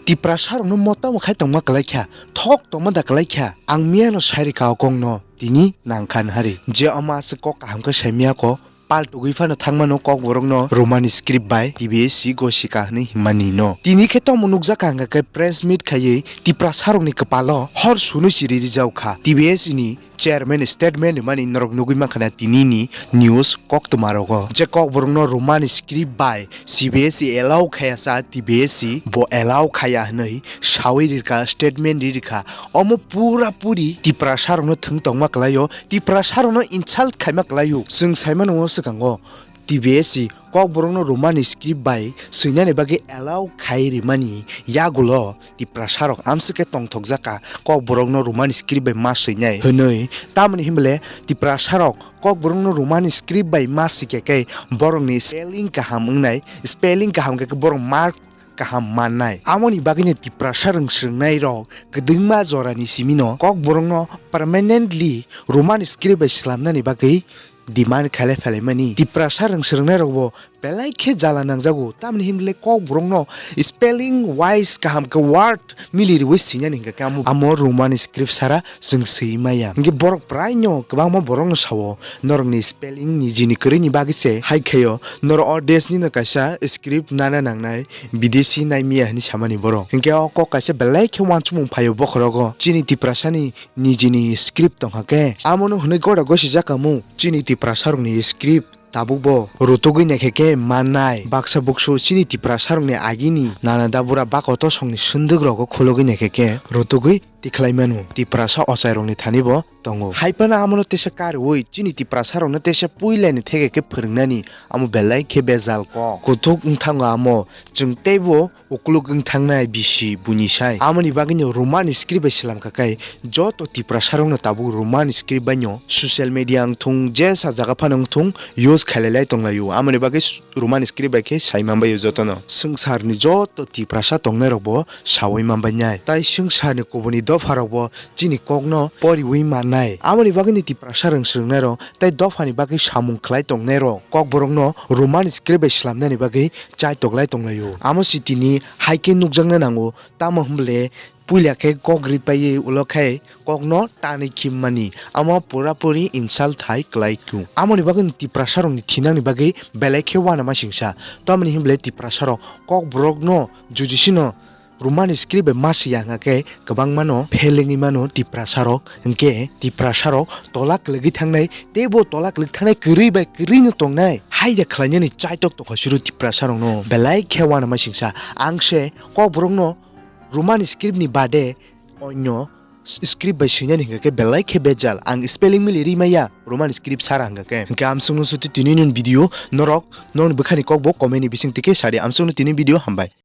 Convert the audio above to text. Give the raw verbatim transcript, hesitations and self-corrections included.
Tiprasa rokno motamo khai tongma kwlai kha, thok tongma da kwlai kha. Ang miyano sai rwkha o kokno, tini nang kha nahari. Je omo aswk kok kaham khe sai miya kho, pal tugwi phano thangmano Kokborokno Roman script bai T B S C gosika hwnwi himmani no. Tini khe tamo nukjakha hwnkha khe press meet khaiwi Tiprasa rokni kwpalo hor sunu siri rijak kha. T B S C ni chairman statement rwmani norok nugwi mankha na tini ni news koktwma rogo. Je Kokborokno Roman script bai C B S E allow khaya sa T B S E bo allow khaya hwnwi sawi rikha, statement ri rikha. Omo pura puri Tiprasa rokno thwng tongma kwlaio, Tiprasa rokno insult khaima kwlaio. Chwng saimano o swkango T B S E Kokborokno Roman script bai swinani bagwi allow khai rimani yagulo Tiprasa rok amswk khe tongthokjak kha Kokborokno Roman script bai ma swinai hwnwi. Tamoni hinbole Tiprasa rok Kokborokno Roman script bai ma swikha khe borokni spelling kaham wngnai, spelling kaham khe borok mark kaham mannai. Amoni bagwino Tiprasa rwng swrwngnairok kwdwngma jorani simino Kokborokno permanently Roman script bai swlamnani bagwi demand khailai phailaimani. Tiprasa rwng swrwngnairokbo belai khe jala nangjago, tamoni hinbole Kokborokno spelling wise kaham khe word mili riwi swinani hwnkha khe amo, amo Roman script sara chwng swi maya. Hinkhe borok praino kwbangma borokno sao, norokni spelling nijini kwrwini bagwi se hai khaio, norok o desh nino kaisa script nana nangnai, bidesi nai miya hwnwi samani borok. Hinkhe o kok kaisa belai khe uansukmung phaio bokhorogo, chini Tiprasani nijini script tongkha khe. Amono hwnwi gora gosijak kamo chini Tiprasarokni script. Tabukbo rutugwi naikhe khe mannai, baksa buksu chini Tiprasarokni agini nana dabura bakotosongni swndwkrogo khulugwi naikhe khe rutugwi tikhlai mano. Tiprasa ochairokni thanibo tongo. Hai phano amono teisa kariui chini Tiprasarokno teisa puilani theke khe phwrwngnani amo belai khe bejal kok. Kuthuk wngthango amo, chwng teibo ukuluk wng thangnai bisi buini sai. Amoni bagwino Roman script bai slam kha khe joto Tiprasa rokno tabuk Roman script baino social media wng thung, jesa jaga phano wng thung, use khailai lai tonglaio. Amoni bagwi s-, Roman script bai khe sai manbaio jotono. Swngcharni joto Tiprasa tongnai rokbo saui manbainai. Tai swngcharni kubuni dopha rokbo chini kokno poriui mannai. Amoni bagwino Tiprasa rwng swrwngnairok tei dophani bagwi samung khlai tongnairok Kokborokno Roman script bai slamnani bagwi chaitoklai tonglaio. Amo si tini hai khe nukjakna nango, tamo hwnbole puila khe kok ripaiwi ulo khe kokno tanwi khimmani, amo pura puri insult hai kwlai kung. Amoni bagwi Tiprasarokni thinangni bagwi belai khe uanama singsa. Tamoni hwnbole Tiprasarok Kokborokno jujisino Roman script bai ma siya hwnkha khe kwbangmano phelengwi mano Tiprasarok, hinkhe Tiprasarok tola kwlwgwi thangnai, teibo tola kwlwk thangnai kwrwi bai kwrwino tongnai. Haida khlainani chaitok tongkha suru Tiprasarokno belai khe uanama singsa. Ang se Kokborokno Roman script ni bade onyo s-, script bai swinani hwnkha khe belai khe bejal. Ang spelling mili ri maya Roman script sara hwnkha khe. Hinkhe amsukno suti tini nini video norok nokni bwkhani kokbo comment ni bising twi khe sadi. Amsukno tini video hambai.